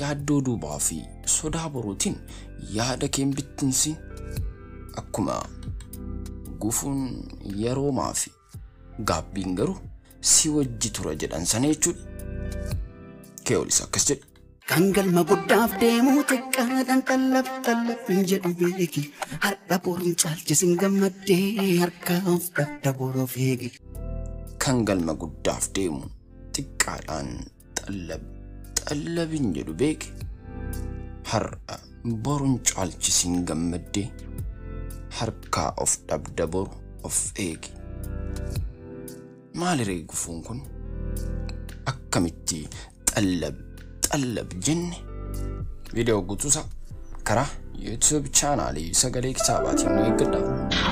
Yaaddoo duubaa fi sodaa boruutiin yaada kee hin bittinsiin. Akkuma gufuun yeroomaa fi gaabbiin garuu si wajji tura jedhan sana jechuudha. Keewolis akkas jedhe. Kan galma guddaaf deemu xiqqaadhaan xallab xallab hin jedhu beeki. Har'a boruun caalchisin gammaddee harka of dhabda boroof eegi. Kan galma guddaaf deemu xiqqaadhaan xallab xallab hin jedhu beeki. Har'a boruun caalchisiin gammaddee harkaa of dhabda boru of eegi. Maaliree gufuun kun? Akkamitti xallab xallab jenne? Viidiyoo guutuusaa karaa YouTube chaanaalii Sagalee Kitaabaatiin nu eeggadhaa.